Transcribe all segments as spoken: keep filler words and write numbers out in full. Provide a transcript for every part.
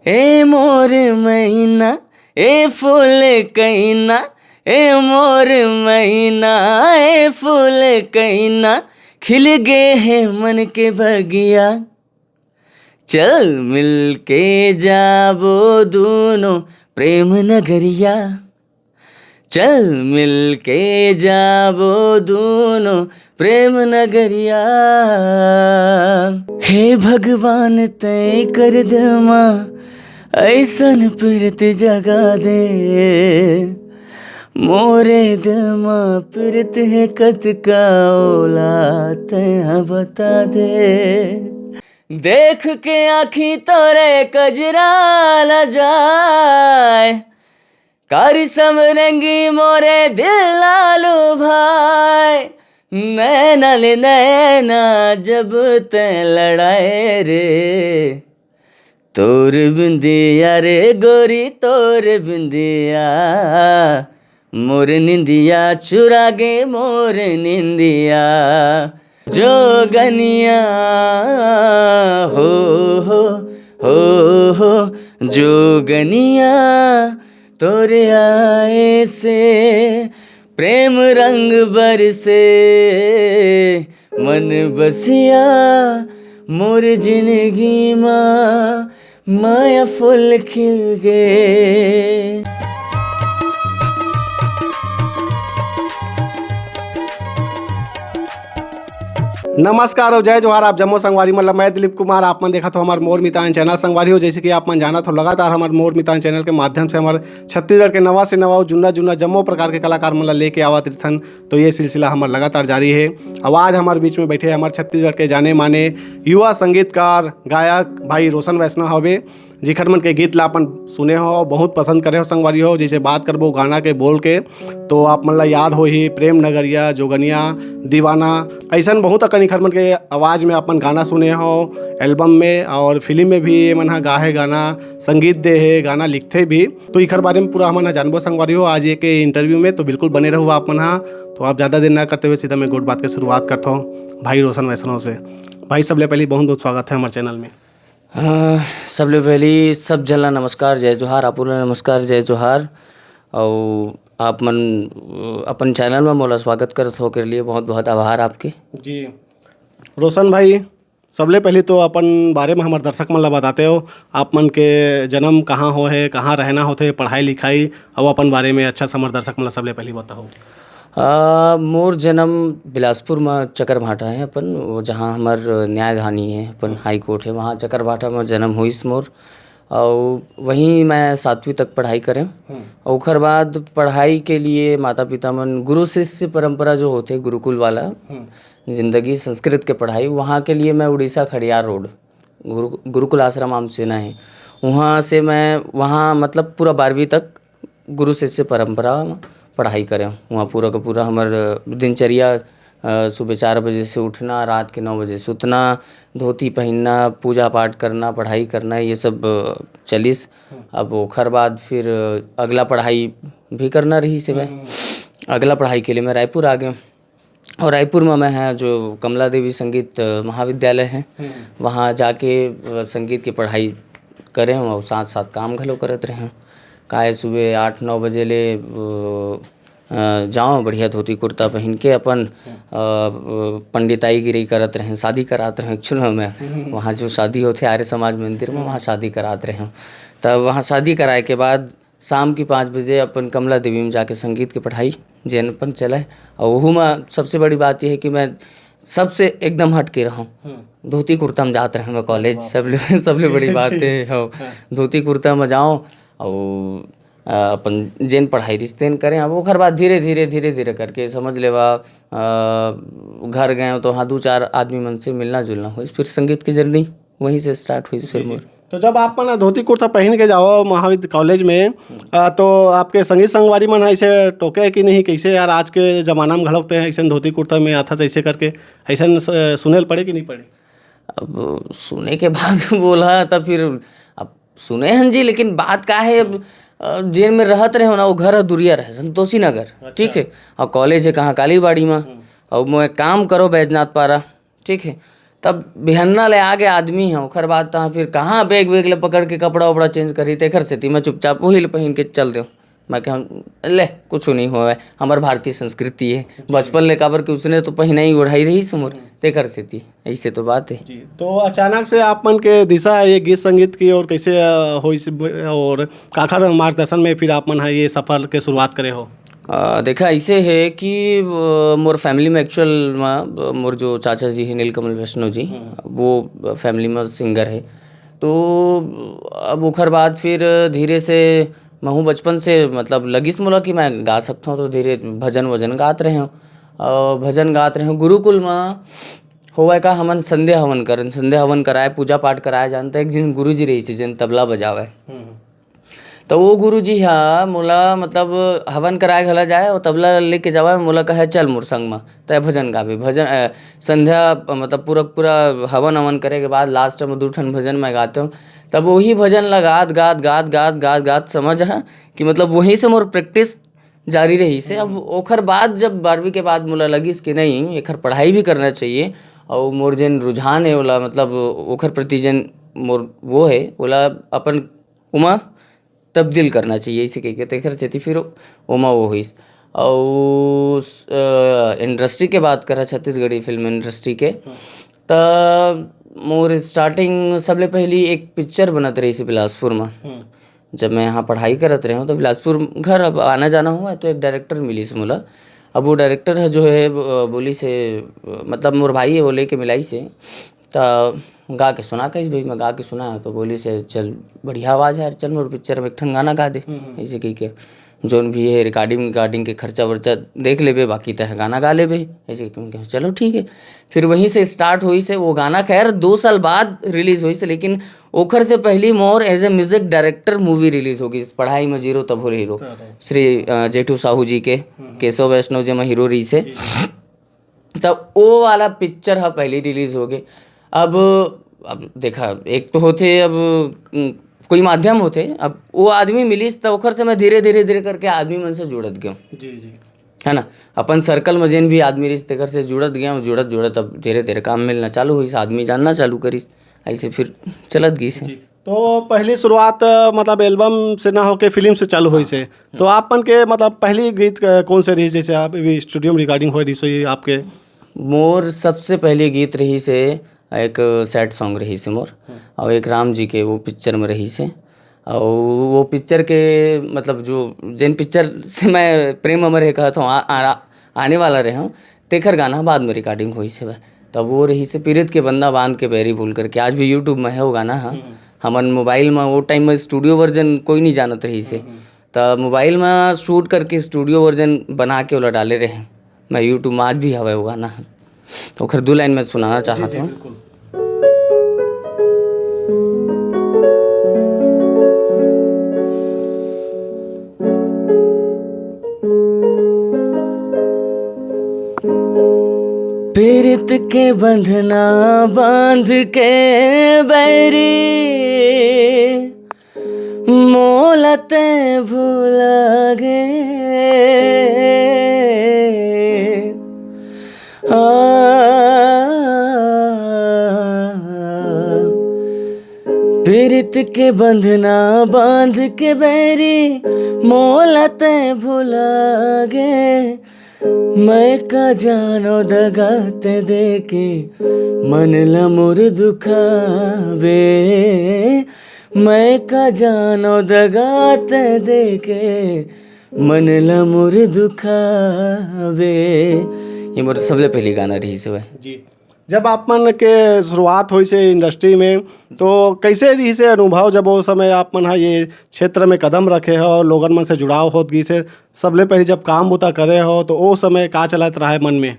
ए मोर मैना, ए फूल कैना, ए मोर मैना, ए फूल कैना, खिल गे हे मन के बगिया। चल मिल के जाबो दूनो प्रेम नगरिया। चल मिल के जाबो दूनो प्रेम नगरिया। हे भगवान, तय कर दे माँ, ऐसन प्रीत जगा दे। मोरे दिल मा प्रीत हे कतका, ओला तय बता दे। देख के आँखी तोरे कजरा ला जाए, कारी समरंगी मोरे दिल आलू भाई। नैना ले नैना जब तय लड़ाए रे, तोर बिंदिया रे गोरी, तोर बिंदिया, मोर निंदिया चुरा गे मोर निंदिया। जोगनिया हो, हो, हो, हो, जोगनिया, तोरे आए से प्रेम रंग बरसे, मन बसिया मोर जिंदगी मा माया फूल खिल गे। नमस्कार और जय जोहार, आप जम्मो संगवारी मन ला। मैं दिलीप कुमार, आप मन देखत हो हमर मोर मितान चैनल। संगवारी हो, जैसे कि आप मन जानत हो, लगातार हमर मोर मितान चैनल के माध्यम से हमर छत्तीसगढ़ के नवा से नवा और जुन्ना जुन्ना जम्मो प्रकार के कलाकार मन ला लेके आवत रिथन। तो ये सिलसिला हमर लगातार जारी हे। अब आज हमर बीच में बैठे हमर छत्तीसगढ़ के जाने माने युवा संगीतकार, गायक भाई रोशन वैष्णव हवे, जिखर मन के गीत ला अपन सुने हो, बहुत पसंद करे हो संगवारी हो। जैसे बात करबो गाना के बोल के, तो आप मन ला याद होही प्रेम नगरिया, जोगनिया, दीवाना, ऐसन बहुत अकन इखर मन के आवाज़ में अपन गाना सुने हो एल्बम में, और फिल्म में भी ये मन ह गाहे गाना, संगीत दे हे, गाना लिखथे भी। तो इखर बारे में पूरा हमन ह जानबो संगवारी हो आज ये के इंटरव्यू में। तो बिल्कुल बने रहू आप मन ह। तो आप ज़्यादा देर ना करते हुए सीधा मैं गोठ बात के शुरुआत करता हूँ भाई रोशन वैष्णव से। भाई, सबले पहले बहुत बहुत स्वागत है हमारे चैनल में। अ, सबले पहली सब झन ला नमस्कार, जय जोहार, आप ला नमस्कार, जय जोहार। अउ आप मन, अ, अपन चैनल में मोला स्वागत करत हो, ओकर लिए बहुत बहुत आभार आपके। जी, रोशन भाई, सबले पहली तो अपन बारे में हमर दर्शक मन ला बताते हो, आप मन के जन्म कहाँ हो हे, कहाँ रहना होथे, पढ़ाई लिखाई, अउ अपन बारे में अच्छा से हमर दर्शक मन ला सबले पहली बताओ। अ, मोर जन्म बिलासपुर म चकरभाटा हे अपन, वो जहाँ हमर न्यायधानी हे, अपन हाई कोर्ट हे, वहाँ चकरभाटा म जन्म होइस मोर। अउ वहीं मैं सातवीं तक पढ़ाई करें। हम्म। अउ ओखर बाद पढ़ाई के लिए माता-पिता मन गुरु शिष्य परंपरा जो होथे, गुरुकुल वाला हम्म। जिंदगी, संस्कृत के पढ़ाई, वहाँ के लिए मैं उड़ीसा खड़ियार रोड गुरु-, गुरुकुल आश्रम आमसेना हे, वहाँ से मैं वहाँ मतलब पूरा बारहवीं तक गुरु शिष्य परंपरा म पढ़ाई करें। वहाँ पूरा का पूरा हमर दिनचर्या, अ, सुबह चार बजे से उठना, रात के नौ बजे सुतना, धोती पहनना, पूजा पाठ करना, पढ़ाई करना, ये सब, अ, चलिस। हम्म। अब ओखर बाद फिर अगला पढ़ाई भी करना रहिस हे मैं। हम्म। अगला पढ़ाई के लिए मैं रायपुर आ गया। और रायपुर में मैं है जो कमला देवी संगीत, अ, महाविद्यालय है, हम्म। वहाँ जाके, अ, संगीत की पढ़ाई करे हूँ और साथ साथ काम घलो करत रहे हूँ। काहे सुबह आठ नौ बजे ले, अ, अ, जाओ बढ़िया धोती कुर्ता पहन के अपन, हम्म। अ, पंडिताई गिरी करत रहे, शादी करात रहे। एक्चुअल में मैं हम्म। वहाँ जो शादी होते आर्य समाज मंदिर में, हम्म। वहाँ शादी करात रहे हूँ। तब वहाँ शादी कराए के बाद शाम की पाँच बजे अपन कमला देवी में जाके संगीत के पढ़ाई जेन अपन चले। और वहू में सबसे बड़ी बात यह है कि मैं सबसे एकदम हट के रहूँ। हम्म। धोती कुर्ता में जात रहे मैं कॉलेज, वाह। सबले, सबले बड़ी बात है, हो। हाँ। धोती कुर्ता में जाओ और, अ, अपन जेन पढ़ाई रिस तेन करें। अब ओखर बाद धीरे, धीरे, धीरे, धीरे करके समझ लेवा, अ, घर गए तो हाँ, दो चार आदमी मन से मिलना जुलना होइस, फिर संगीत की जर्नी वहीं से स्टार्ट हुई फिर जी, जी। मोर। तो जब आप मन धोती कुर्ता पहन के जाओ महाविद्य कॉलेज में, हम्म। अ, तो आपके संगी संगवारी मन ऐसे टोके कि नहीं, कैसे यार आज के जमाना में घलोक ते ऐसे धोती कुर्ता में आथस ऐसे करके, ऐसे स-, सुने ल पड़े कि नहीं पड़े? अब सुने के बाद बोला तो फिर, अब सुने हन जी, लेकिन बात का है, अब, अ, जेन में रहत रहे हो ना, वो घर ह दुरिया रहे, संतोषी नगर, अच्छा। ठीक है, और कॉलेज है कहाँ, कालीबाड़ी में। हम्म। अब मैं काम करो बैजनाथ पारा, ठीक है, तब बिहन्ना ले आगे आदमी ह, ओखर बाद तहाँ फिर कहाँ बैग वैग ले पकड़ के कपड़ा उपड़ा चेंज करही, तेखर सेती मैं चुपचाप वही ले पहिन के चल देव। मैं कहा, ले, कुछ नहीं होवे, हमर भारतीय संस्कृति है। बचपन ले, काबर कि उसने तो पहिनाई ओढ़ाई रहिस मोर, तेखर सेती। ऐसे तो बात है। जी, तो अचानक से आप मन के दिशा ये गीत संगीत की ओर कैसे, अ, होइस ब-, और काखर मार्गदर्शन में फिर आप मन ह ये सफर के शुरुआत करे हो? अ, देखा, ऐसे है कि, अ, मोर फैमिली में एक्चुअल में, अ, मोर जो चाचा जी हैं नीलकमल वैष्णव जी, वो फैमिली में सिंगर है। तो अब ओखर बाद फिर धीरे से महू बचपन से, मतलब, लगिस मोला कि मैं गा सकथव, तो धीरे भजन वजन गात रहेंव। अ, भजन गात रहेंव। गुरुकुल म होवय का, हमन संध्या हवन करन, संध्या हवन कराए, पूजा पाठ कराए जान, त एक झिन गुरुजी रहिस, जेन तबला बजावय। त वो गुरुजी ह मोला, मतलब, हवन कराए घला जाए, वो तबला लेके जावय, मोला कहे, "चल मोर संग म, तै भजन गाबे।" भजन, अ, संध्या, मतलब, पूरा, पूरा हवन अवन करे के बाद लास्ट में दू ठन भजन मैं गाते हूँ। तब वही भजन ला गात, गात, गात, गात, गात, गात समझ ह कि, मतलब, वहीं से मोर प्रैक्टिस जारी रहिस हे। अब ओखर बाद, जब बारहवीं के बाद मोला लगिस कि नहीं, एखर पढ़ाई भी करना चाहिए, अउ मोर जेन रुझान हे ओला, मतलब, ओखर प्रति जेन मोर वो हे, ओला अपन ओमा तब्दील करना चाहिए, इसे कहिके तेखर सेती फिर ओमा वो होइस। अउ स-, अ, इंडस्ट्री के बात करा, छत्तीसगढ़ी फिल्म इंडस्ट्री के, त मोर स्टार्टिंग सबले पहली एक पिक्चर बनत रहिस बिलासपुर म। जब मैं यहाँ पढ़ाई करत रहेंव, तो बिलासपुर घर अब आना जाना हुआ, तो एक डायरेक्टर मिलिस मोला। अब वो डायरेक्टर ह जो है, ब-, बोलिस हे, मतलब, मोर भाई हे, वो लेके मिलाइस हे, त गा के सुना, कहिस, "भाई, मैं गा के सुना," तो बोलिस हे, "चल, बढ़िया आवाज है यार, चल, मोर पिक्चर में एक ठन गाना गा दे।" ऐसे कहिके, जोन भी है, रिकॉर्डिंग, रिकॉर्डिंग के खर्चा वर्चा देख लेबे, बाकी तय गाना गा लेबे, ऐसे कहिके, "चलो, ठीक है।" फिर वहीं से स्टार्ट होइस हे वो गाना। खैर, दो साल बाद रिलीज होइस हे, लेकिन ओखर से पहली मोर as a music director movie release हो गई, पढ़ाई में जीरो तब होले हीरो, श्री, अ, जेठू साहू जी के, केशव वैष्णव जी में हीरो रहिस हे। तब वो वाला पिक्चर ह पहली रिलीज हो गए। अब, अब देखा, एक तो होथे, अब, उम, कोई माध्यम होथे, अब वो आदमी मिलिस, त ओखर से मैं धीरे, धीरे, धीरे करके आदमी मन से जुड़त गयो। जी, जी। है ना? अपन सर्कल में जेन भी आदमी रहिस, तेकर से जुड़त गयो, जुड़त, जुड़त अब धीरे, धीरे काम मिलना चालू होइस, आदमी जानना चालू करिस, ऐसे फिर चलत गइस हे। जी। तो पहली शुरुआत, अ, मतलब, एल्बम से ना होके फिल्म से चालू होइस हे। तो आप मन के, मतलब, पहली गीत, अ, कौन से रहिस, जैसे आप अभी स्टूडियो में रिकॉर्डिंग होए रहिस हे आपके? मोर सबसे पहली गीत रहिस हे, एक सैड सॉन्ग रहिस हे मोर, अउ एक राम जी के वो पिक्चर में रहिस हे। अउ वो पिक्चर के, मतलब, जो, जेन पिक्चर से मैं प्रेम अमर हे कहत हूँ, आ, आ, आने वाला रहे हूँ, तेखर गाना बाद में रिकॉर्डिंग होइस हे। तब वो रहिस हे पीरित के बंदा बांध के बैरी बोल करके, आज भी YouTube में है वो गाना ह। हमन मोबाइल में वो टाइम में स्टूडियो वर्जन कोई नहीं जानत रहिस हे, त मोबाइल में शूट करके स्टूडियो वर्जन बना के ओला डाले रहे। मैं YouTube में आज भी हवय वो गाना ह, ओखर दू लाइन में सुनाना चाहत हूँ। पीरित के बंधना बांध के बैरी, मोला तैं भुला गे। आ, पीरित के बंधना बांध के बैरी, मोला तैं भुला गे। मैं का जानो दगा तैं देके, मन ल मोर दुखाबे। मैं का जानो दगा तैं देके, मन ल मोर दुखाबे। ये मोर सबले पहली गाना रहिस हवय। जी। जब आप मन के शुरुआत होइस हे इंडस्ट्री में, तो कैसे रहिस हे अनुभव, जब वो समय आप मन ह ये क्षेत्र में कदम रखे हो और लोगन मन से जुड़ाव होत गिस हे? सबले पहले जब काम बुता करे हो, तो वो समय का चलत रहा है मन में?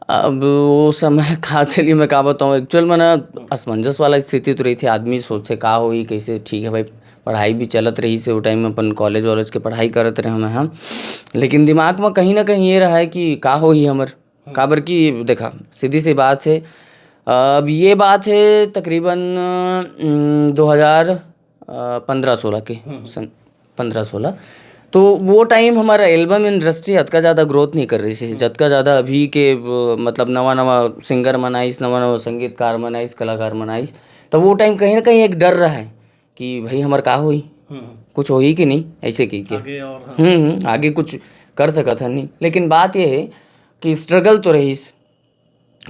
अब वो समय का चली, मैं का बताऊँ, एक्चुअल में ना, असमंजस वाला स्थिति तो रहिथे, आदमी सोचथे का होही, कैसे, ठीक है भाई, पढ़ाई भी चलत रहिस हे, वो टाइम में अपन कॉलेज वॉलेज के पढ़ाई करत रहे मैं, हाँ, लेकिन दिमाग में कहीं ना कहीं ये रहा है कि का होही हमर, काबर कि देखा, सीधी सी बात है, अब ये बात है तकरीबन, उम, दो हज़ार, अ, पन्द्रह सोलह के, सन पन्द्रह सोलह। तो वो टाइम हमारा एल्बम इंडस्ट्री अतका ज़्यादा ग्रोथ नहीं कर रही थी, जतका ज़्यादा अभी के, अ, मतलब, नवा नवा सिंगर मन आइस, नवा नवा संगीतकार मन आइस, कलाकार मन आइस। तो वो टाइम कहीं ना कहीं एक डर रहा है कि भाई, हमार का होई, हम्म। कुछ होई कि नहीं, ऐसे कही के। आगे और, हाँ। हम्म, हम्म, आगे कुछ कर सकत हन नहीं। लेकिन बात ये है कि स्ट्रगल तो रहीस,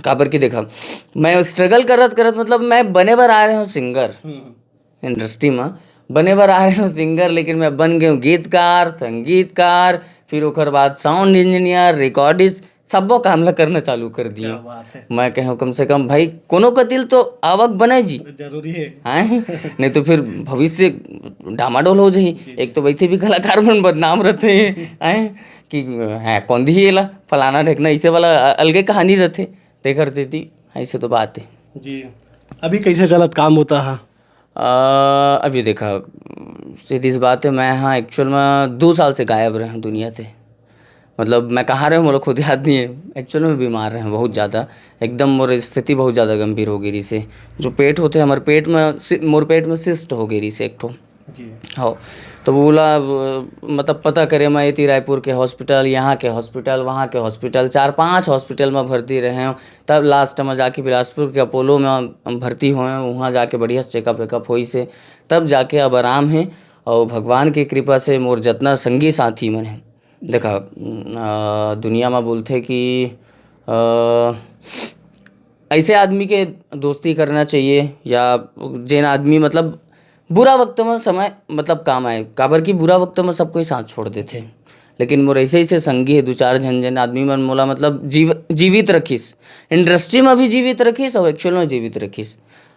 काबर कि देखा, मैं स्ट्रगल करत करत, मतलब, मैं बने बर आ रहे हूँ सिंगर, हम्म। इंडस्ट्री में बने बर आ रहे हूँ सिंगर, लेकिन मैं बन गए हूँ गीतकार, संगीतकार, फिर ओकर बाद साउंड इंजीनियर, रिकॉर्डिस्ट, सब्बो काम ला करना चालू कर दिए। क्या बात है। मैं कहूँ, कम से कम भाई, कोनो कतिल तो आवक बने जी। जरूरी है। हैं? नहीं तो फिर भविष्य डामाडोल हो जाही। जी। एक तो वैसे भी कलाकार मन बदनाम रहते हैं, हैं? कि है कौन दी एला, फलाना ढेकना, इसे वाला अलगे कहानी रहते। तेकर सेती ऐसे तो बात है। जी। अभी कैसे चलत काम होता है? अ, अभी देखा, सीधी सी बात है, मैं, हाँ, एक्चुअल में दो साल से गायब रहे हूँ दुनिया से। मतलब, मैं कहाँ रहे हूँ, मोला खुद याद नहीं है। एक्चुअल में बीमार रहे हूँ बहुत ज़्यादा, एकदम मोर स्थिति बहुत ज़्यादा गंभीर हो गई रही से। जो पेट होते, हमारे पेट में सि-, मोर पेट में सिस्ट हो गई रही से एक ठो। जी। हो, तो बोला, अ, मतलब, पता करे मैं, एती रायपुर के हॉस्पिटल, यहाँ के हॉस्पिटल, वहाँ के हॉस्पिटल, चार पांच हॉस्पिटल में भर्ती रहे हूँ। तब लास्ट में जाके बिलासपुर के अपोलो में हम भर्ती होए, वहाँ जाके बढ़िया से चेकअप वेकअप होइस हे, तब जाके अब आराम है। और भगवान की कृपा से मोर जतना संगी साथी मन है, देखा, अ, दुनिया में बोलथे कि, अ, ऐसे आदमी के दोस्ती करना चाहिए, या जेन आदमी, मतलब, बुरा वक्त में समय, मतलब, काम आए, काबर कि बुरा वक्त में सब कोई साथ छोड़ देथे। लेकिन मोर ऐसे ऐसे संगी है, दो चार झन, जेन आदमी मन मोला, मतलब, जीव-, जीवित रखिस, इंडस्ट्री में भी जीवित रखिस और एक्चुअल में जीवित रखिस।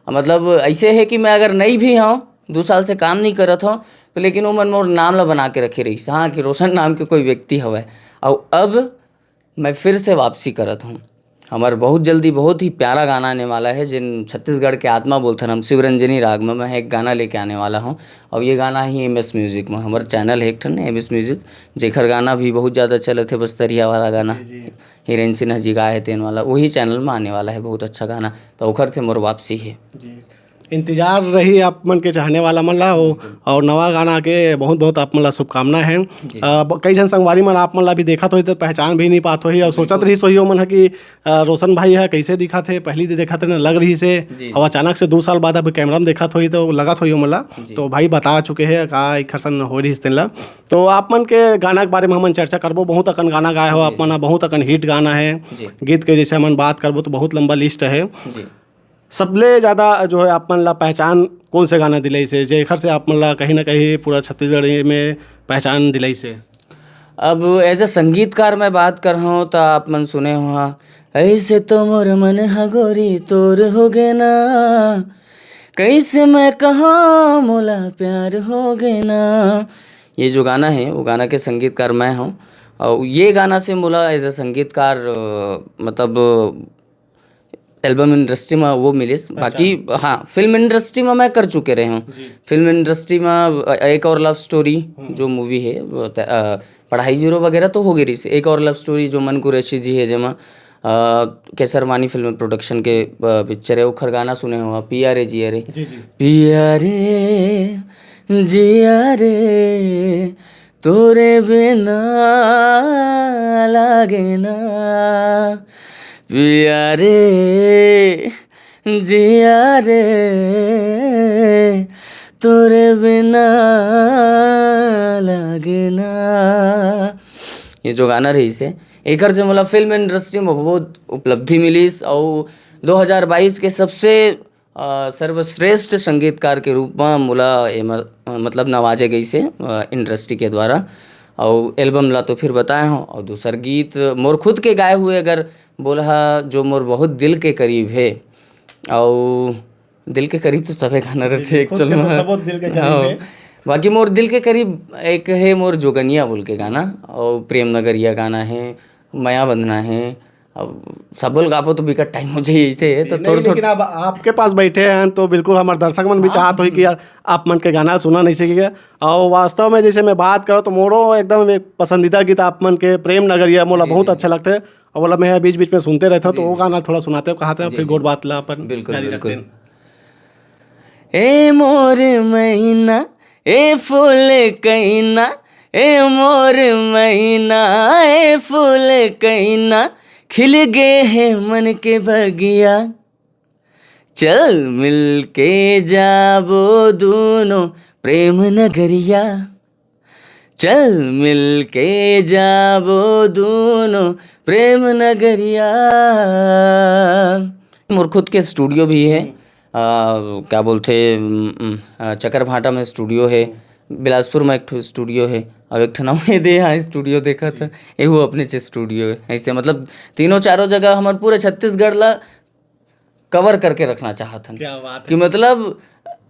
मतलब, ऐसे है कि मैं अगर नहीं भी हूँ, दो साल से काम नहीं करत हूँ, तो लेकिन वो मन मोर नाम ला बना के रखे रहिस, हाँ, कि रोशन नाम के कोई व्यक्ति हवय। और अब मैं फिर से वापसी करत हूँ। हमार बहुत जल्दी बहुत ही प्यारा गाना आने वाला है, जिन छत्तीसगढ़ के आत्मा बोलथन हम, शिवरंजनी राग में मैं एक गाना लेके आने वाला हूँ। और ये गाना ही एम एस म्यूजिक में, हमार चैनल है एक ठन एम एस म्यूजिक, जेखर गाना भी बहुत ज़्यादा चलत है, बस्तरिया वाला गाना, जी, जी। हीरेन सिन्हा जी गाए है तेन वाला, वही चैनल में आने वाला है बहुत अच्छा गाना। तो ओखर से मोर वापसी है। जी। इंतजार रही आप मन के चाहने वाला मन ला, ओ, बिल्कुल। और नवा गाना के बहुत बहुत आप मन ला शुभकामना है। जी। अ, ब-, कई झन संगवारी मन आप मन ला भी देखत होही तो पहचान भी नहीं पात होही और सोचत बिल्कुल। रहिस होही ओमन ह कि, अ, रोशन भाई ह कैसे दिखत हे, पहली दे देखत रहे न, लग रही से, जी। अब अचानक से दो साल बाद अब कैमरा में देखत होही तो लगत होही ओमन ला। जी। तो भाई बता चुके हैं का एक हसन हो रही तेन ला। तो आप मन के गाना के बारे में हमन चर्चा करबो, बहुत अकन गाना गाए हो जी। आप मन ह, बहुत अकन हिट गाना है। जी। गीत के जैसे हमन बात करबो तो बहुत लंबा लिस्ट है। जी। सबले ज़्यादा जो है आप मन ला पहचान कौन से गाना दिलाइस हे, जेखर से आप मन ला कहीं ना कहीं पूरा छत्तीसगढ़ में पहचान दिलाइस हे? अब एज ए संगीतकार मैं बात कर रहा हूँ तो आप मन सुने हो, हाँ, ऐसे तो मोर मन ह गोरी तोर हो गे ना, कैसे मैं कहा मोला प्यार हो गे ना। ये जो गाना है, वो गाना के संगीतकार मैं हूँ। और ये गाना से मोला एज ए संगीतकार, अ, मतलब, एल्बम इंडस्ट्री में वो मिलिस। अच्छा। बाकी, हाँ, फिल्म इंडस्ट्री में मैं कर चुके रहे हूँ। जी। फिल्म इंडस्ट्री में, अ, एक और लव स्टोरी, हम्म। जो मूवी है, वो त-, अ, पढ़ाई जीरो वगैरह तो हो गई रही। एक और लव स्टोरी जो मन कुरैशी जी है, जेमा, अ, केसरवानी फिल्म प्रोडक्शन के, अ, पिक्चर है, ओखर गाना सुने हो, पिया रे जिया रे। जी, जी। पिया रे जिया रे, तोरे बिना लागे ना, पिया रे, जिया रे, तोरे बिना लागे ना। ये जो गाना रहिस हे, एकर से मोला फिल्म इंडस्ट्री में बहुत उपलब्धि मिलिस, और दो हज़ार बाईस के सबसे अ, सर्वश्रेष्ठ संगीतकार के रूप म मोला एमा, अ, मतलब नवाजे गइस हे, अ, इंडस्ट्री के द्वारा। अउ एल्बम ला तो फिर बताए हव, अउ दूसर गीत मोर खुद के गाए हुए अगर बोलहा, जो मोर बहुत दिल के करीब हे, अउ दिल के करीब तो सबे गाना जी, रहिथे जी, खुद एक्चुअल के तो में। सबो दिल के करीब हव। हे। बाकी मोर दिल के करीब एक हे मोर जोगनिया बोल के गाना, अउ प्रेम नगरिया गाना हे, मया बंधना हे, अब सबो ल गाबो तो बिकट टाइम हो जाही, अइसे हे तो नहीं, थोड़ा, लेकिन थोड़ा अब आपके पास बैठे हैं तो बिल्कुल हमारे दर्शक मन भी हाँ। चाहत होही कि आ-, आप मन के गाना सुनन, अइसे कि। और वास्तव में जैसे मैं बात करूँ तो मोरो एकदम एक पसंदीदा गीत आप मन के प्रेम नगरिया मोला जी, बहुत जी। अच्छा लगथे। और बोला मैं बीच बीच में सुनते रहता हूँ, तो जी, वो जी। गाना थोड़ा सुनाते हो, कहा थे, जी, फिर जी। गोठ बात ला अपन बिल्कुल, जारी बिल्कुल। रखते हैं। ए मोर मैना, ए फूल कैना, ए मोर मैना, ए फूल कैना, खिल गे हे मन के बगिया। चल मिल के जाबो दूनो प्रेम नगरिया। चल मिल के जाबो दूनो प्रेम नगरिया। मोर खुद के स्टूडियो भी है। आ, क्या बोलते, उम, उम, आ, चकरभाटा में स्टूडियो है, बिलासपुर में एक ठो स्टूडियो है, और एक ठो नवा दे यहाँ स्टूडियो देखा था, ये वो अपने से स्टूडियो है। ऐसे मतलब तीनों चारों जगह हमर पूरे छत्तीसगढ़ ला कवर करके रखना चाहत हन। क्या बात कि है। मतलब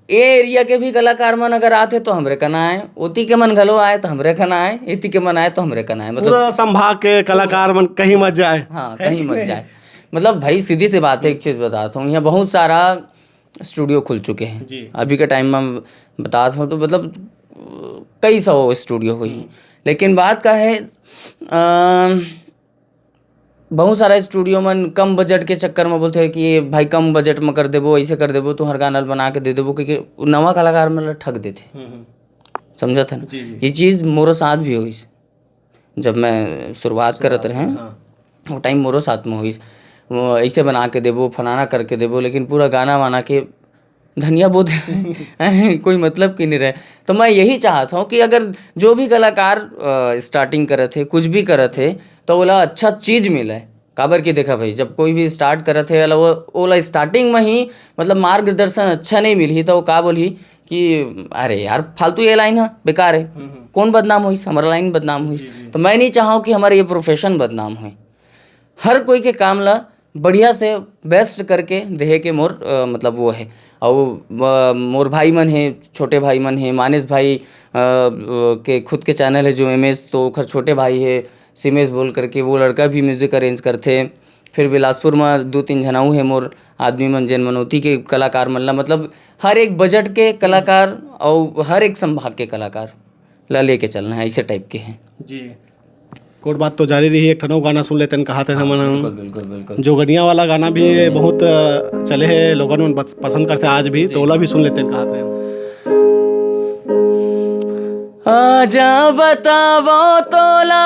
ए एरिया के भी कलाकार मन अगर आथे तो हमरे कना आए, ओती के मन घलो आए तो हमरे कना आए, एती के मन आए तो हमरे कना आए। मतलब पूरा संभाग के कलाकार मन कहीं मत जाए। हाँ, है कहीं कि मत नहीं? जाए। मतलब भाई, सीधी सी बात है, एक चीज़ बताता हूँ, यहाँ बहुत सारा स्टूडियो खुल चुके हैं जी। अभी के टाइम में। बतात हूँ तो मतलब कई सौ स्टूडियो हुई, लेकिन बात का है, अ, बहुत सारा स्टूडियो मन कम बजट के चक्कर में बोलते हैं कि ये भाई कम बजट में कर देबो, ऐसे कर देबो, तुहर गाना ल बना के दे देबो, क्योंकि नवा कलाकार मन ल ठग देथे। हम्म, हम्म। समझत है ना? जी, जी। ये चीज़ मोरो साथ भी होइस, जब मैं शुरुआत करत रहें, हाँ। वो टाइम मोरो साथ में होइस, वो ऐसे बना के देबो, फलाना करके देबो, लेकिन पूरा गाना वाना के धनिया बोत कोई मतलब की नहीं रहे। तो मैं यही चाहत हूँ कि अगर जो भी कलाकार, अ, स्टार्टिंग करत हे, कुछ भी करत हे, तो ओला अच्छा चीज़ मिले। काबर कि देखा भाई, जब कोई भी स्टार्ट करत हे, ओला वो, ओला स्टार्टिंग में ही मतलब मार्गदर्शन अच्छा नहीं मिलही, तो वो का बोलही कि "अरे यार, फालतू ये लाइन है, बेकार है।" हम्म, हम्म। कौन बदनाम होइस? हमारा लाइन बदनाम होइस। जी, जी। तो मैं नहीं चाहूँ कि हमारा ये प्रोफेशन बदनाम होए। हर कोई के काम ला बढ़िया से बेस्ट करके देहे के मोर, अ, मतलब वो है। और, अ, मोर भाई मन हे, छोटे भाई मन हे, मानिस भाई, अ, के खुद के चैनल है जो एम एस, तो ओखर छोटे भाई है सिमेश बोल करके, वो लड़का भी म्यूजिक अरेंज करथे। फिर बिलासपुर में दो तीन झन अउ हे मोर आदमी मन, जेन मनोती के कलाकार मन ला, मतलब हर एक बजट के कलाकार और हर एक संभाग के कलाकार ला लेके चलना है, ऐसे टाइप के हैं। जी। कोट बात तो जारी रही, एक ठन अउ गाना सुन लेते हैं, कहा थे हाँ, हमन। बिल्कुल, बिल्कुल, बिल्कुल। जोगनिया वाला गाना भी बहुत, अ, चले है, लोगन मन बस-, पसंद करते आज भी, जी। तो ओला भी सुन लेते हैं, कहा थे। आजा बतावो तोला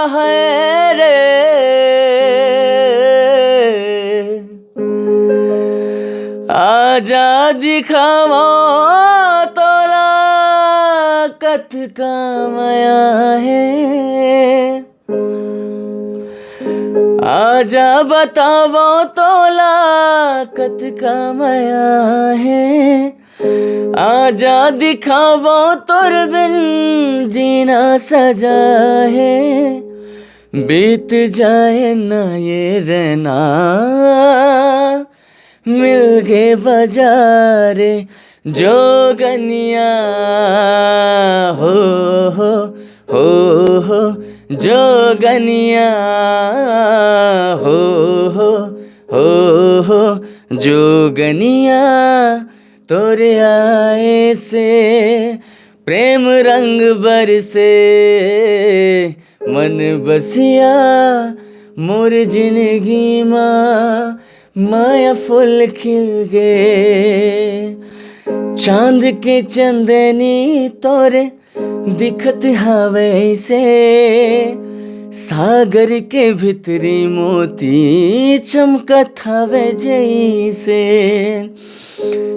है रे, आजा दिखावो तोला कतका मया है। आजा बतावो तोला कतका मया है। आजा दिखावो तोर बिन जीना सजा है। बीत जाए ना ये रहना, मिल गे बजारे जोगनिया। हो, हो, हो, हो, जोगनिया। हो, हो, हो, हो, जोगनिया। तोरे आए से प्रेम रंग बरसे, मन बसिया मोर जिंदगी मा माया फूल खिल गे। चांद के चंदनी तोरे दिखत हवे ऐसे, सागर के भीतरी मोती चमकत हवे जैसे।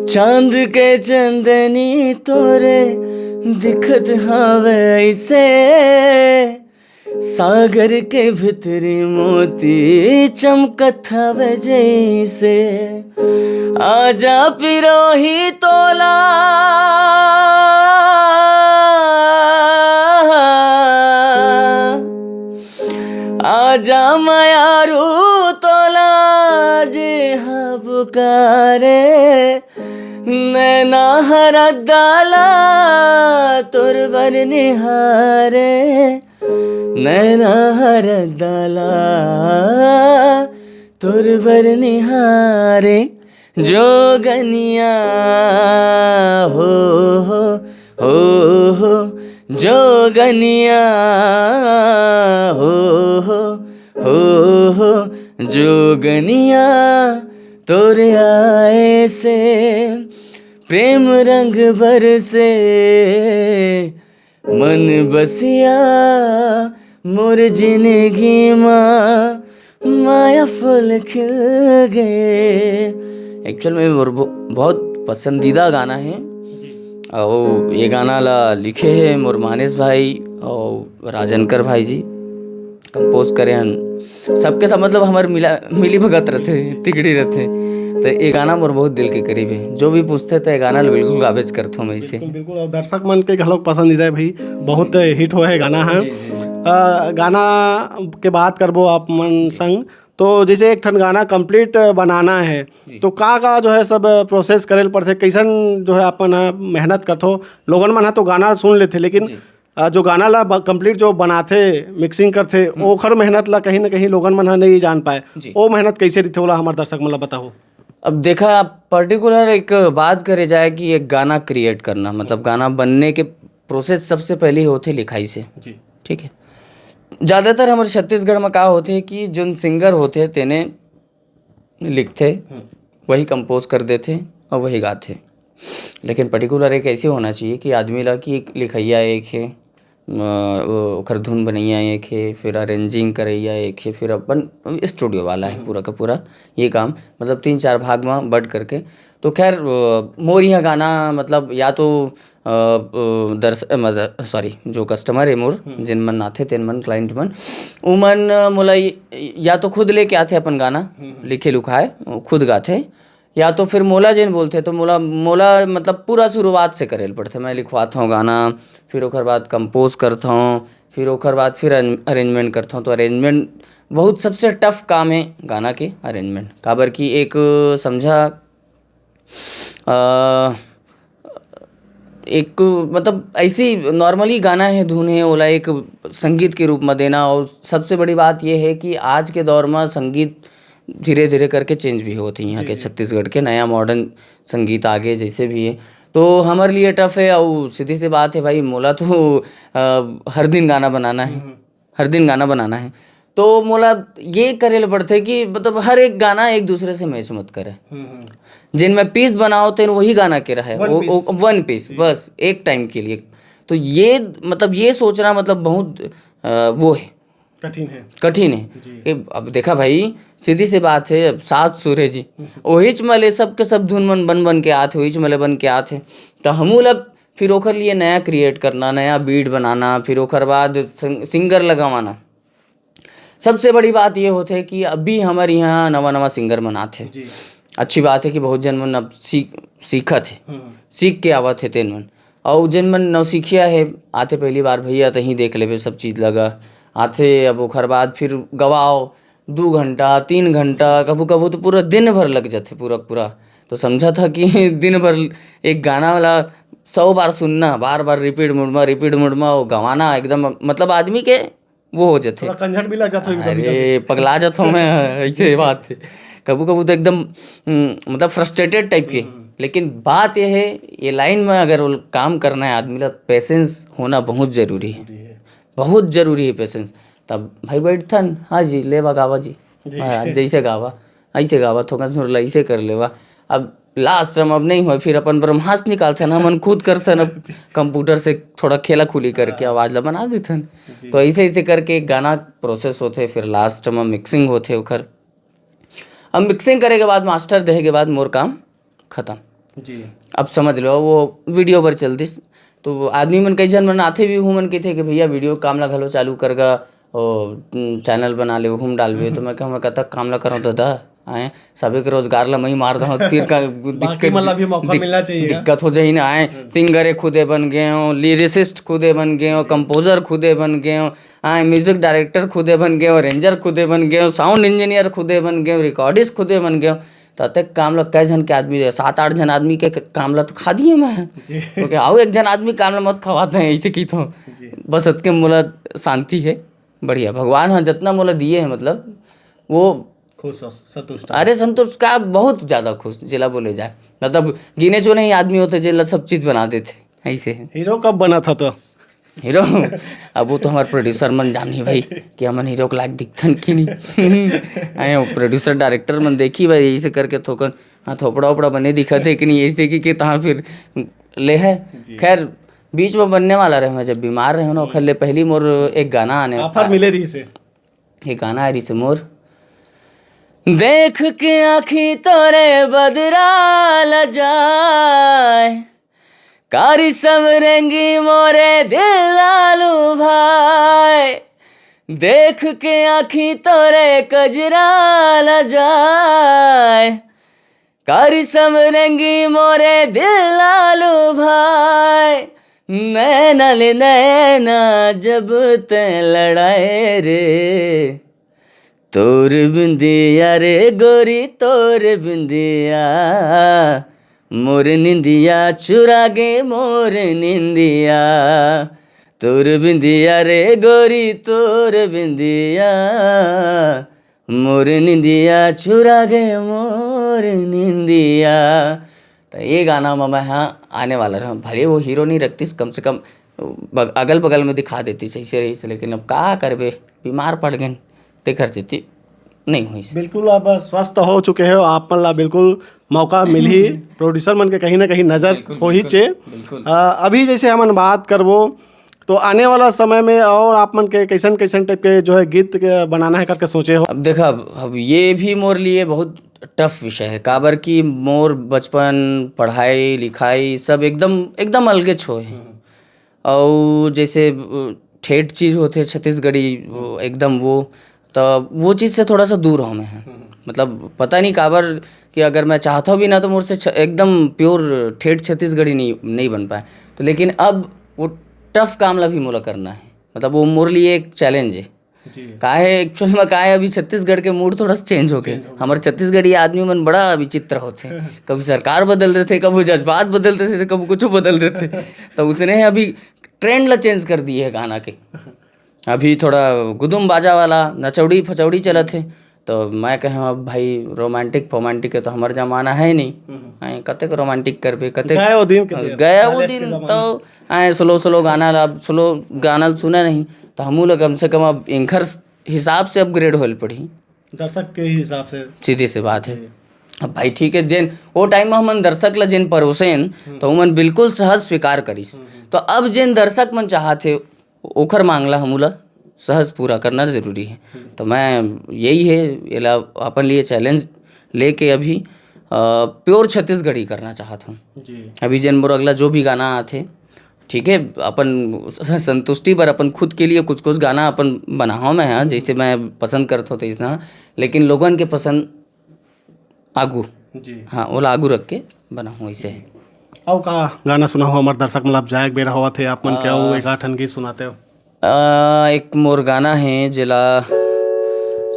चांद के चंदनी तोरे दिखत हवे ऐसे, सागर के भीतरी मोती चमकत हवे जैसे। आजा पिरोही तोला, आजा मयारू तोला, जे हा पुकारे। नैना हर दाला तोर बर निहारे, नैना हर दाला तोर बर निहारे। जोगनिया हो, हो, हो, हो, जोगनिया हो, हो, हो, हो, जोगनिया। तोरे आए से प्रेम रंग बरसे मन बसिया, मोर जिंदगी मा माया फूल खिल गए। एक्चुअल में मोर बहु-, बहुत पसंदीदा गाना है। और ये गाना ला लिखे है मोर मानेश भाई और राजनकर भाई जी, कंपोज करे हन। सबके सब मतलब हमर मिला, मिली भगत रहते, तिगड़ी रहते। तो ये गाना मोर बहुत दिल के करीब है। जो भी पूछते तो ये गाना ला बिल्कुल गाबेच करता हूँ मैं इसे। बिल्कुल, बिल्कुल। और दर्शक मन के घलोक पसंदीदा है भाई, बहुत हिट हुआ है गाना है। जी, जी, जी। अ, गाना के बात करबो आप मन संग, तो जैसे एक ठन गाना कंप्लीट बनाना है, जी। तो का का जो है सब प्रोसेस करे ल पड़थे, कैसन जो है अपन ह मेहनत करथो? लोगन मन ह तो गाना सुन लेथे, लेकिन जी। अ, जो गाना ला ब-, कंप्लीट जो बनाथे, मिक्सिंग करथे, हम्म। ओखर मेहनत ला कहीं ना कहीं लोगन मन ह नहीं जान पाए। जी। ओ मेहनत कैसे रहिथे, ओला हमर दर्शक मन ला बताओ। अब देखा, पर्टिकुलर एक बात करे जाए कि एक गाना क्रिएट करना, मतलब गाना बनने के प्रोसेस सबसे पहले होथे लिखाई से। जी। ठीक है, ज़्यादातर हमर छत्तीसगढ़ में का होथे कि जोन सिंगर होथे तेने लिखथे, हम्म। वही कंपोज कर देथे और वही गाथे। लेकिन पर्टिकुलर एक ऐसे होना चाहिए कि आदमी ला कि एक लिखइया एक है, अ, वो ओखर धुन बनइया एक है, फिर अरेंजिंग करइया एक है, फिर अपन स्टूडियो वाला है हम्म। पूरा का पूरा ये काम, मतलब तीन चार भाग में बट करके। तो खैर, अ, मोर यहाँ गाना मतलब या तो अ, अ, दर्श-, अ, मतलब, सॉरी, जो कस्टमर है मोर, हम्म। जिन मन आथे, तेन मन, क्लाइंट मन, उमन, अ, मोला य-, या तो खुद लेके आथे अपन गाना, हम्म, हम्म। लिखे लुखाए, खुद गाथे, या तो फिर मोला जेन बोलथे, तो मोला, मोला मतलब पूरा शुरुआत से करे ल पड़थे। मैं लिखवात हूँ गाना, फिर ओकर बाद कंपोज करत हूँ, फिर ओकर बाद फिर अरेंजमेंट करत हूँ। तो अरेंजमेंट बहुत सबसे टफ काम है गाना के अरेंजमेंट, काबर कि एक समझा, अ, एक मतलब ऐसी नॉर्मली गाना है, धुन है, ओला एक संगीत के रूप में देना। और सबसे बड़ी बात ये है कि आज के दौर में संगीत धीरे-धीरे करके चेंज भी होत हे। यहाँ जी, के जी। छत्तीसगढ़ के नया मॉडर्न संगीत आगे जैसे भी है, तो हमर लिए टफ है। और सीधी सी बात है भाई, मोला तो, अ, हर दिन गाना बनाना है। हम्म। हर दिन गाना बनाना है, तो मोला ये करे ल पड़थे कि मतलब हर एक गाना एक दूसरे से मैच मत करे। हम्म, हम्म। जिन मैं पीस बनाओ तेन वही गाना के रहे, वन वो, पीस। वो वन पीस, जी। बस एक टाइम के लिए। तो ये मतलब ये सोचना मतलब बहुत, अ, वो है, कठिन है। कठिन है। जी। कि अब देखा भाई, सीधी सी बात है, अब सात सुर है जी, हम्म। वहीच मले सबके सब धुन मन बन बन के आथे, वहीच मले बन के आथे, तो हमू ला फिर ओखर लिए नया क्रिएट करना, नया बीट बनाना, फिर ओखर बाद सिंग-, सिंगर लगवाना। सबसे बड़ी बात ये होथे कि अभी हमर यहाँ नवा नवा सिंगर मन आथे। जी। अच्छी बात है कि बहुत जन मन अब सीख, सीखत हे, हम्म। सीख के आवत हे तेन मन। और जन मन नौसिखिया है, आथे पहली बार, भैया तहीं देख लेबे सब चीज़ लगा, आथे। अब ओखर बाद फिर गवाओ, दू घंटा, तीन घंटा, कभू कभू तो पूरा दिन भर लग जाथे पूरा पूरा। तो समझा था कि दिन भर एक गाना वाला सौ बार सुनना, बार बार रिपीट मोड में, रिपीट मोड में वो गवाना एकदम, मतलब आदमी के वो हो जाथे। थोड़ा कंझट भी लग जाता है कभी-कभी। अरे, पगला जाता हूँ मैं, ऐसे बात है। कभू कभू तो एकदम, हम्म, मतलब फ्रस्ट्रेटेड टाइप के। हम्म। लेकिन बात ये है, ये लाइन में अगर वो काम करना है आदमी ला, पेशेंस होना बहुत जरूरी है। जरूरी है। बहुत जरूरी है पेशेंस। तब भाई बैठथन, "हाँ जी, लेवा गावा जी।" जी। हाँ, जैसे गावा, ऐसे गावा, थोकन सुर ला ऐसे कर लेवा। अब लास्ट में अब नहीं होय, फिर अपन ब्रह्मास्त्र निकालथन, हमन खुद करथन, अब कंप्यूटर से थोड़ा खेला खुली करके हाँ। आवाज ला बना देथन। जी। तो ऐसे ऐसे करके एक गाना प्रोसेस होथे, फिर लास्ट में मिक्सिंग होथे ओखर। अब मिक्सिंग करे के बाद, मास्टर देहे के बाद मोर काम खत्म। जी। अब समझ लो, वो वीडियो बर चल दिस, तो आदमी मन कई झन मन आथे भी, हूँ मन कहिथे कि भैया वीडियो काम ला घलो चालू कर गा, ओ, चैनल बना ले, हूँ डालबे। हम्म। तो मैं कहूँ, मैं कतक काम ला करूँ दादा, आए, सबे के रोजगार ला मई मार दहूँ, फिर का बाकी दिक्कत, मन ला भी मौका दिक-, मिलना चाहिए। दिक्कत हो जाही ना। आए, हम्म। सिंगर खुदे बन गए हो, लिरिसिस्ट खुदे बन गए हो, कंपोजर खुदे बन गए हो, आए, म्यूजिक डायरेक्टर खुदे बन गए हो, रेंजर खुदे बन गए हो, साउंड इंजीनियर खुदे बन गए हो, रिकॉर्डिस्ट खुदे बन गए हो। तो अतेक काम ला कै झन के आदमी, सात आठ झन आदमी के क-, काम ला तो खा दिए मैं। जी। ओके, आओ एक झन आदमी काम ला मत खवाते हैं, ऐसे की तो। जी। बस अतके मोला शांति है, बढ़िया। भगवान ह जतना मोला दिए है, मतलब, वो खुश हो, संतुष्ट हो। अरे, संतुष्ट का, बहुत ज्यादा खुश, जेला बोले जाए। मतलब, गिने चुने ही आदमी होते, जेला सब चीज बना देते, ऐसे है। हीरो कब बना था तो? हीरो, अब वो तो हमारे प्रोड्यूसर मन जानी भाई कि हमन हीरो के लायक दिखथन कि नहीं। आए, वो प्रोड्यूसर डायरेक्टर मन देखी भाई, ऐसे करके थोकन हाँ, थोपड़ा ओपड़ा बने दिखत हे कि नहीं, ऐसे कि, कि तहाँ फिर ले है। जी। खैर, बीच में बनने वाला रहे, मैं जब बीमार रहे ना, ओखर ले पहली मोर एक गाना आने ऑफर मिले रही से। एक गाना आ रही से मोर। देख के आँखी तोरे बदरा ल जाए, कारी सब रेंगी मोरे दिल आलू भाई। देख के आँखी तोरे कजरा ल जाए, कारी सब रेंगी मोरे दिल आलू भाई। नैना ले नैना जब ते लड़ाए रे, तोर बिंदिया रे गोरी तोर बिंदिया, मोर निंदिया चुरा गे मोर निंदिया। तोर बिंदिया रे गोरी तोर बिंदिया, मोर निंदिया चुरा गे मोर निंदिया। त ये गाना म मैं ह आने वाला रहूँ, भले वो हीरो नहीं रखतीस, कम से कम बग-, अगल बगल में दिखा देतीस, ऐसे रहीस, लेकिन अब का करबे, बीमार पड़ गेन, तेखर सेती नहीं होइस। बिल्कुल, अब स्वस्थ हो चुके हो, आप मन ला बिल्कुल मौका मिलही। प्रोड्यूसर मन के कहीं ना कहीं नजर बिल्कुल, होही बिल्कुल, चे। बिल्कुल। अ, अभी जैसे हमन बात करबो, तो आने वाला समय में और आप मन के कैसन कैसन टाइप के जो है गीत के बनाना है करके सोचे हो? अब देखा, अब, अब ये भी मोर लिए बहुत टफ विषय है, काबर कि मोर बचपन, पढ़ाई लिखाई सब एकदम एकदम अलगेच होए हे। हम्म। अउ जैसे अ, ठेठ चीज होथे छत्तीसगढ़ी, वो एकदम वो, त वो चीज से थोड़ा सा दूर हूँ मैं। हम्म। मतलब पता नहीं काबर कि अगर मैं चाहता हूँ भी ना तो मोर से छ-, एकदम प्योर ठेठ छत्तीसगढ़ी नहीं नहीं बन पाए। तो लेकिन अब वो टफ काम ला भी मोला करना है, मतलब वो मोर लिए एक चैलेंज है। जी। काहे, एक्चुअल में काहे, अभी छत्तीसगढ़ के मूड थोड़ा सा चेंज हो गए। चेंज हो गए। हमारे छत्तीसगढ़ी आदमी मन बड़ा विचित्र होते हैं। कभी सरकार बदल देते, कभी जज्बात बदल देते, कभी कुछ बदल देते। तो उसने अभी ट्रेंड ला चेंज कर दिए है गाना के। अभी थोड़ा गुदुम बाजा वाला नचौड़ी फचौड़ी चलत है। तो मैं कहे, अब भाई, रोमांटिक फोमांटिक के तो हमार जमाना है नहीं। हम्म। हैं, कतेक रोमांटिक करबे, कतेक गए वो दिन के दिन, गए वो दिन के दिन। जमाना। तो आए स्लो स्लो गाना ला, अब स्लो गाना ला सुना नहीं, तो हमू ला कम से कम अब इंखर हिसाब से अपग्रेड होल पड़ी। दर्शक के हिसाब से। सीधी सी बात है। जी। अब भाई ठीक है, जेन वो टाइम में हमन दर्शक ला जेन परोसेन, हम्म। तो उमन बिल्कुल सहज स्वीकार करिस। हम्म, हम्म। तो अब जेन दर्शक मन चाहत हे, ओखर मांग ला हमू ला सहज पूरा करना जरूरी है। हम्म। तो मैं यही है, एला अपन लिए चैलेंज लेके अभी, अ, प्योर छत्तीसगढ़ी करना चाहत हूँ। जी। अभी जेन मोर अगला जो भी गाना आथे, ठीक है, अपन संतुष्टि बर अपन खुद के लिए कुछ कुछ गाना अपन बनाहूँ मैं, हाँ, जैसे मैं पसंद करत हों तैसना, लेकिन लोगन के पसंद आगू। जी। हाँ, ओला आगू रख के बनाहूँ, ऐसे है। अउ का गाना सुनाहू हमर दर्शक मन ला, अब जाए के बेरा होवत हे, आप मन के अउ आ, एक आठ ठन गीत सुनाते हो। आ, एक मोर गाना है जेला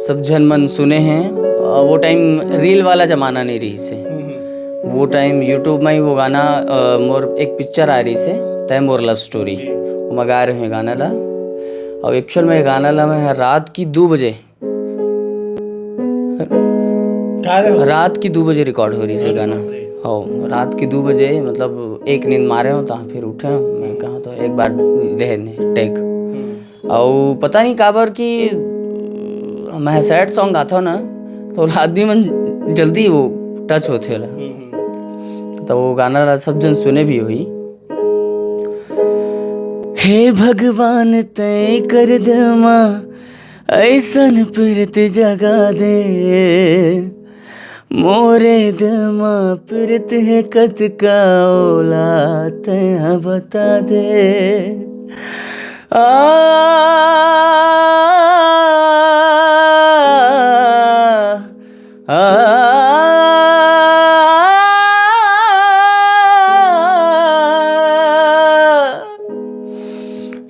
सब झन मन सुने हैं। आ, वो टाइम रील वाला जमाना नहीं रहिस हे। हम्म, हम्म। वो टाइम YouTube में ही वो गाना, आ, मोर एक पिक्चर आ रहिस हे, तय मोर लव स्टोरी। जी। ओमा गाए रहे गाना ला। और एक्चुअल में ये गाना ला मैं रात की दो बजे का रे? रात की दो बजे रिकॉर्ड हो रही से अरे गाना। बाप रे। हो, रात की दो बजे, मतलब, एक नींद मारे हो, तहाँ फिर उठे हो, मैं कहा तो एक बार दे ने टेक। हम्म। और पता नहीं काबर कि मैं सैड सॉन्ग गाता हूँ ना, तो आदमी मन जल्दी वो टच होते होला। हम्म, हम्म। तो वो गाना ला सब जन सुने भी हुई। हे भगवान, तय कर दे माँ, ऐसन प्रीत जगा दे, मोरे दिल मा प्रीत हे कतका, ओला तैं बता दे। आ, आ,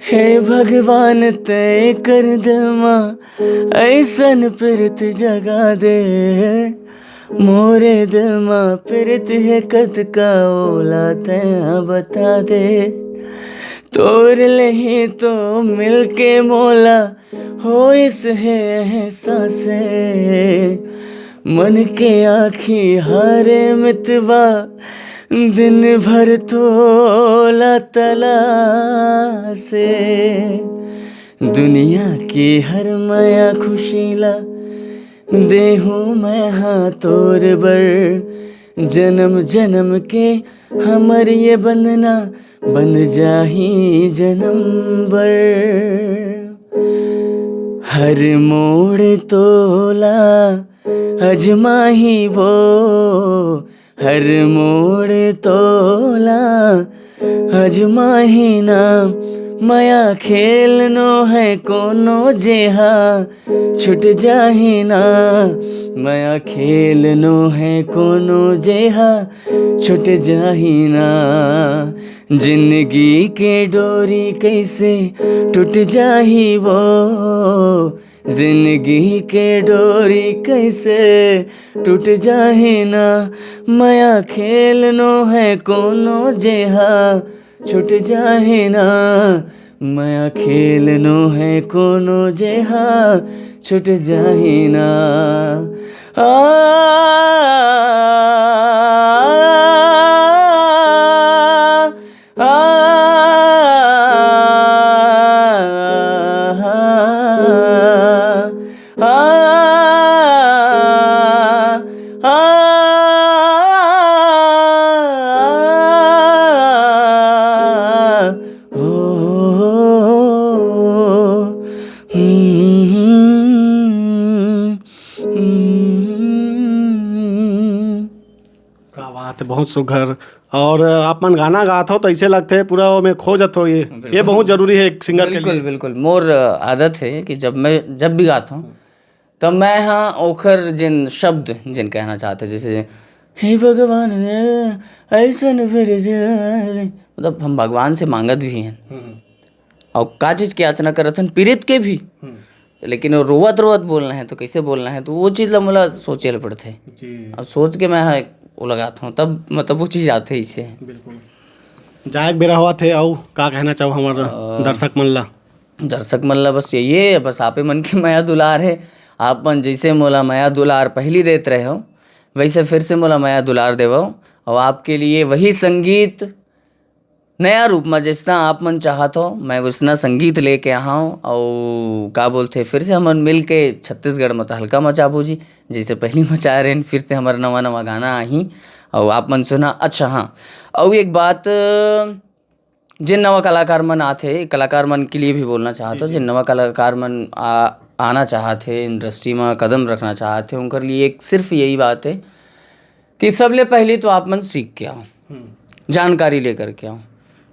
हे भगवान, तय कर दे माँ, ऐसन प्रीत जगा दे, मोरे दिल मा प्रीत हे कतका, ओला तैं बता दे। तोर ले ही तो मिलके मोला होइस हे एहसास, मन के आँखी हारे मितवा, दिन भर तोला तलासे। दुनिया के हर मया खुशी ला देहूँ मैं हाँ तोर बर, जन्म जन्म के हमर ये बंधना बंध जाही जन्म बर। हर मोड़ तोला अजमाही वो, हर मोड़ तोला अजमाही ना। मया खेलनो है कोनो जेहा छुट जाही ना। मया खेलनो है कोनो जेहा छुट जाही ना। जिंदगी के डोरी कैसे टूट जाही वो, जिंदगी के डोरी कैसे टूट जाही ना। मया खेलनो है कोनो जेहा छुट जाही ना। मया खेलनो है कोनो जेहा छुट जाही ना। आ, आ, आ, आ, आ, ओ, हम्म, हम्म। का बात है, बहुत सुघर। और आप मन गाना गात हो तो ऐसे लगथे पूरा ओमे खो जत हो। ये ये बिल्कुल। बहुत जरूरी है एक सिंगर के बिल्कुल, लिए। बिल्कुल। मोर आदत है कि जब मैं, जब भी गाता हूँ, तब मैं, हाँ, ओखर जिन शब्द, जिन कहना चाहते, जैसे, "हे भगवान, ऐसन फिर जाए", मतलब, हम भगवान से मांगत भी हैं। हम्म। और का चीज के याचना करत हन, पीड़ित के भी। हम्म। लेकिन वो रोवत रोवत बोलना है, तो कैसे बोलना है, तो वो चीज ला मोला सोचे ल पड़थे। जी। अब सोच के मैं, हाँ, वो लगात हूँ, तब, मतलब, वो चीज आथे इसे। बिल्कुल। जाए के बेरा होवत हे, अउ का कहना चाहो हमर अ, दर्शक मन ला? दर्शक मन ला बस यही है, बस आपे मन के मया दुलार है। आप मन जैसे मोला मया दुलार पहली देत रहे हो, वैसे फिर से मोला मया दुलार देवो। और आपके लिए वही संगीत नया रूप में, जैसना आप मन चाहत हो, मैं वैसना संगीत लेके आहा हूँ। और का बोलथे, फिर से हमन मिल के छत्तीसगढ़ में तहलका मचाबो जी, जैसे पहली मचाए रहेन, फिर से हमर नवा नवा गाना आही। और आप मन सुना। अच्छा, हाँ, और एक बात, जिन नवा कलाकार मन आथे, कलाकार मन के लिए भी बोलना चाहत जी, हो, जी। जिन नवा कलाकार मन आ, आना चाहत हे, इंडस्ट्री में कदम रखना चाहत हे, उनकर लिए एक सिर्फ यही बात है कि सबले पहली तो आप मन सीख के आओ, हम्म। जानकारी लेकर के आओ।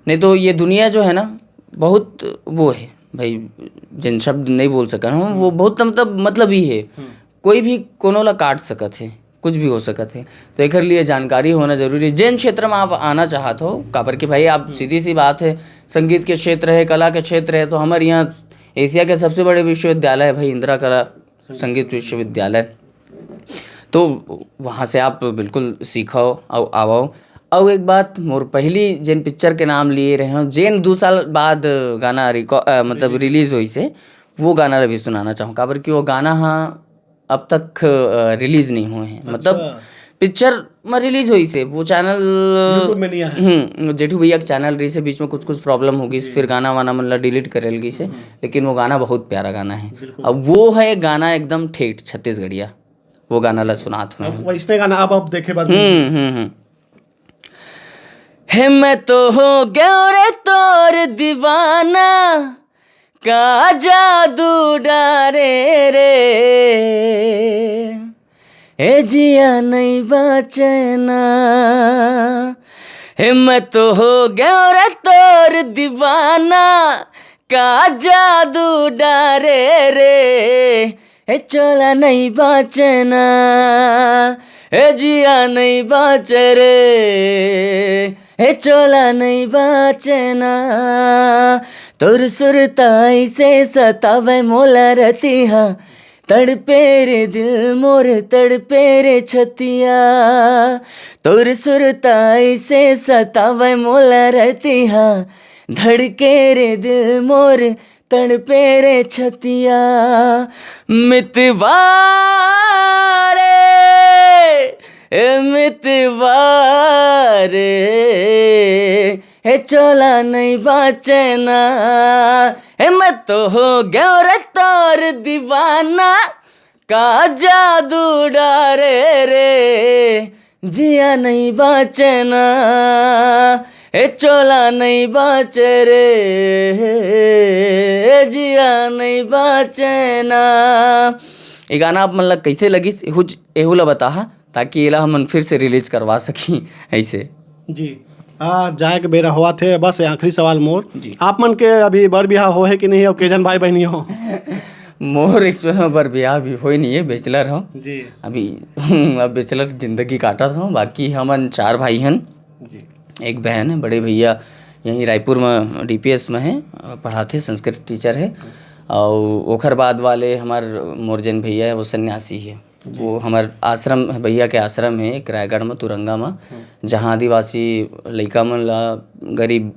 नहीं तो ये दुनिया जो है ना, बहुत वो है भाई, जिन शब्द नहीं बोल सकन हम, वो हम्म। बहुत, मतलब, मतलब ही है। हम्म। कोई भी कोनो ला काट सकत हे, कुछ भी हो सकत हे। तो एकर लिए जानकारी होना जरूरी है। जेन क्षेत्र में आप आना चाहत हो, काबर कि भाई, आप, हम्म। सीधी सी बात है, संगीत के क्षेत्र है, कला के क्षेत्र है, तो हमर यहाँ एशिया के सबसे बड़े विश्वविद्यालय है भाई, इंदिरा कला संगीत संगीत विश्वविद्यालय। तो वहाँ से आप बिल्कुल सीखो और आवो। और एक बात, मोर पहली जेन पिक्चर के नाम लिए रहे हो, जेन दो साल बाद गाना रिकॉ-, अ, मतलब रिलीज। रिलीज होइस हे, वो गाना ला भी सुनाना चाहूँ, काबर कि वो गाना हा अब तक, अ, रिलीज नहीं हुए हैं। मतलब, अच्छा। पिक्चर में रिलीज होइस हे, वो चैनल, YouTube में नहीं आया। हम्म, जेठू भैया के चैनल रहिस हे, बीच में कुछ कुछ प्रॉब्लम हो गई, जी। फिर गाना वाना मन ला डिलीट करे लगिस हे, हम्म। लेकिन वो गाना बहुत प्यारा गाना है। बिल्कुल। अब वो है गाना एकदम ठेठ छत्तीसगढ़िया, वो गाना ला सुनात हूँ मैं। अब वैसने गाना अब, अब देखे बर हम्म, हम्म, हम्म। हे मैं तो हो गयो रे तोर दीवाना, का जादू डारे रे, ए जिया नहीं बाचना। हे मैं तो हो गयो रे तोर दीवाना, का जादू डारे रे, ए चोला नहीं बाचना, ए जिया नहीं बाचे रे, ए चोला नहीं बाचना। तोर सुरता ऐसे सतावे मोला रतिहा, तड़पे रे दिल मोर, तड़पे रे छतिया। तोर सुरता ऐसे सतावे मोला रतिहा, धड़के रे दिल मोर, तड़पे रे छतिया। मितवा रे, ए मितवा रे, हे चोला नहीं बाचना, हे मैं तो हो गयो रे तोर दीवाना, का जादू डारे रे, जिया नइ बाँचे ना, ए चोला नइ बाँचे रे, ए जिया नइ बाँचे ना। ये गाना आप मन ला कइसे लगिस, एहू ज-, एहू ला बताहा, ताकि एला हमन फिर से रिलीज करवा सकी अइसे। जी। आ, जाए के बेरा होवत हे, बस ये आखिरी सवाल मोर। जी। आप मन के अभी बर बिहाव हो हे कि नहीं, अउ के झन भाई बहिनी हो? मोर एक्चुअल में बर बिहाव भी होए नहीं है, बैचलर हूँ। जी। अभी अब बैचलर जिंदगी काटत हूँ, बाकी हमन चार भाई हन। जी। एक बहन है, बड़े भैया यहीं रायपुर में डीपीएस में है, पढ़ाथे, संस्कृत टीचर है। और ओखर बाद वाले हमार मोर जेन भैया है, वो सन्यासी है। जी। वो हमार आश्रम, भैया के आश्रम है एक रायगढ़ में, तुरंगा में, हम्म। जहाँ आदिवासी लइका मन ला, गरीब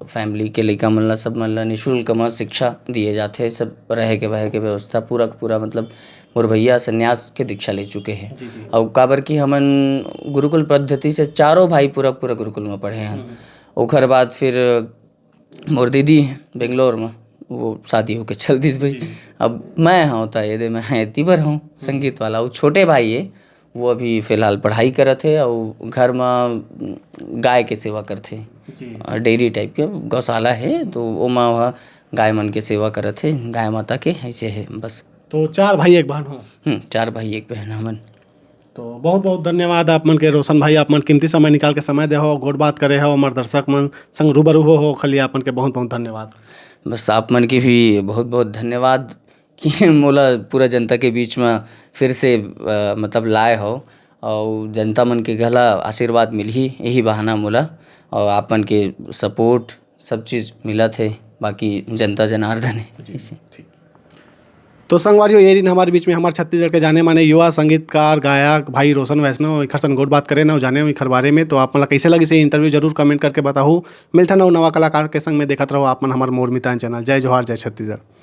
फैमिली के लइका मन ला, सब मन ला निशुल्क में शिक्षा दिए जाथे, सब रहे के, बहे के व्यवस्था पूरा के पूरा, मतलब, मोर भैया संन्यास के दीक्षा ले चुके हैं। जी, जी। और काबर कि हमन गुरुकुल पद्धति से चारों भाई पूरा, पूरा गुरुकुल में पढ़े हैं। हम्म। ओखर बाद फिर मोर दीदी है बेंगलोर में, वो शादी होके चल दिस भाई। जी। अब मैं हूँ, त ये दे मैं एती बर हूँ, संगीत वाला। वो छोटे भाई है, वो अभी फिलहाल पढ़ाई करत है और घर में गाय के सेवा करथे। जी। अ, डेयरी टाइप के गौशाला है, तो ओमा वह गाय मन के सेवा करत है, गाय माता के, ऐसे है बस। तो चार भाई एक बहन हो? हम्म, चार भाई एक बहन हमन। तो बहुत बहुत धन्यवाद आप मन के, रोशन भाई, आप मन कीमती समय निकाल के समय दे हो, गोठ बात करे हो, हमार दर्शक मन संग रूबरू हो, हो, खाली आप मन के बहुत बहुत धन्यवाद। बस आप मन के भी बहुत बहुत धन्यवाद कि मोला पूरा जनता के बीच में फिर से, अ, मतलब, लाए हो, और जनता मन के घला आशीर्वाद मिलही यही बहाना मोला, और आप मन के सपोर्ट, सब चीज़ मिलत है, बाकी जनता जनार्दन है। जी, ऐसे। ठीक। तो संगवारियों, ये दिन हमारे बीच में हमारे छत्तीसगढ़ के जाने माने युवा संगीतकार, गायक भाई रोशन वैष्णव, एकर संग गोठ बात करे ना, जाने एकर बारे में। तो आप मन ला कैसे लगिस ये इंटरव्यू, जरूर कमेंट करके बताहू। मिलथन अउ नवा कलाकार के संग में, देखत रहो आप मन हमार मोर मितान चैनल। जय जोहार, जय छत्तीसगढ़।